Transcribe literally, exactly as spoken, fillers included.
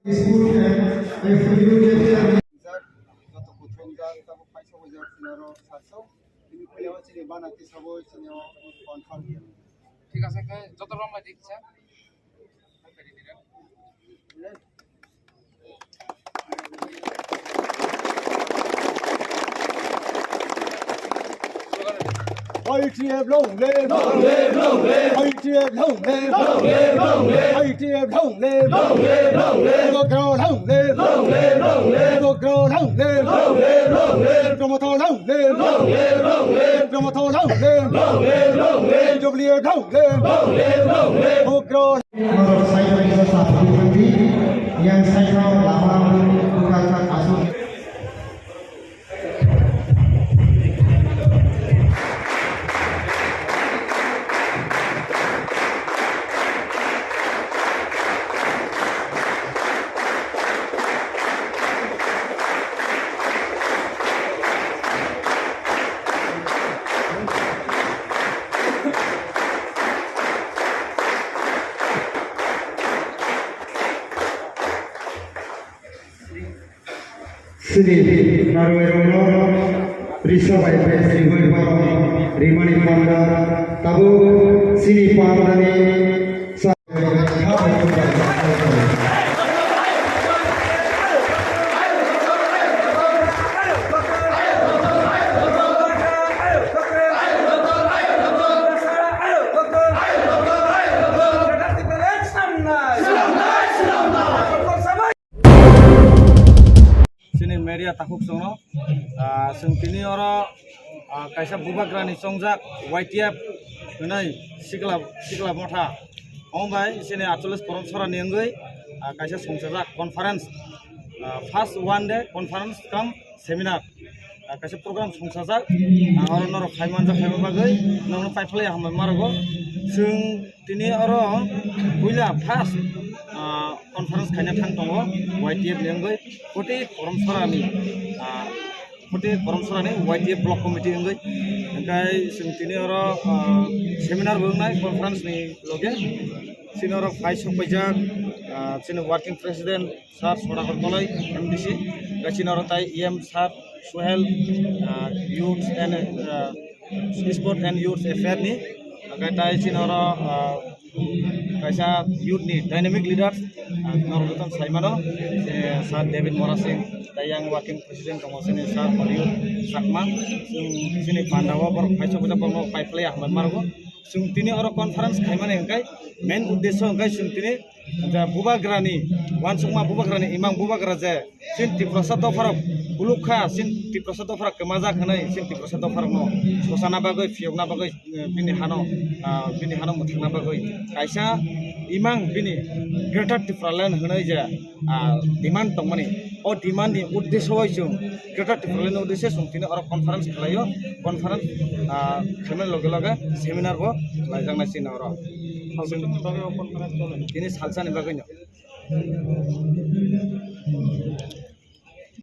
School and executive chairman. Joto kuthum jak, tabuk paisa bo jak, sinaro sarso. Tini puila o chini bana tisabo chini o confirm. Thik ase, khe joto rok lai di kisa. I T F long live! Long live, long live! I T F long live! Long live, long live! I T F long live! Long live, long live! Bubagra long live! Long live, long live! Bubagra long live! Long live, long live! Promoter long live! Long live, long live! Promoter long live! Long live, long live! W long live! Long live, long live! Bubagra Norok side o kisa sa phuri thangdi, yang side o lama bukhak aswk. Chini narwai rokno risa bai bai sibui borok rimani panda tabuk chini pandani sa- Chini media takhuk chwngno, ah, chwng tini oro, ah, kaisa bubagrani chongjak Y T F hwnwi sikla, sikla motha. Omo bai chini atchollish korom sorani wngwi, ah, kaisa songchajak conference, ah, first one day conference cum seminar. Ah, kaisa program songchajak, ah, oro norok phai manjak, phaima bagwi norokno paiphlai hambai ma rwgo. Chwng tini oro puila first, ah, conference khaina thang tongo Y T F ni wngwi Koti Korom Sorani, ah, Koti Korom Sorani Y T F block committee wngwi. Hwnkhe chwng tini oro, ah, seminar bo wngnai conference ni loge. Chini oro phai sok paijak, ah, chini working president, Sir Sodakor Koloi, M D C, hwnkhe chini oro tai E M Sir Suhel, ah, Youth and, ah, Sport and Youth Affair ni, hwnkhe tai chini oro, ah, kaisa youth ni dynamic leader, ah, norok joto sai mano, je Sir David Morasing, tai yang working president tongo chini Sir Holiu Chakma, chwng chini panda o borok phai sok paijak, borokno paiphlai hambai ma rwgo. Chwng tini oro conference khaimani hwnkhe main uddesho hwnkhe chwng tini je bubagrani, uansukma bubagrani, imang bubagra je chini Tiprasa dopharok kuluk kha, chini Tiprasa dopharok kwmajak hwnwi chini Tiprasa dopharokno swchana bagwi, phiyokna bagwi, eh, bini hano, ah, bini hano mwthangna bagwi kaisa imang bini Greater Tipraland hwnwi je ah, demand tongmani, o demand ni uddesyo bai chwng Greater Tipraland ni uddesyo chwng tini oro conference khlaio, conference, ah, khlaimani loge loge seminar bo khlaijaknai chini oro. Tini salsani bagwino.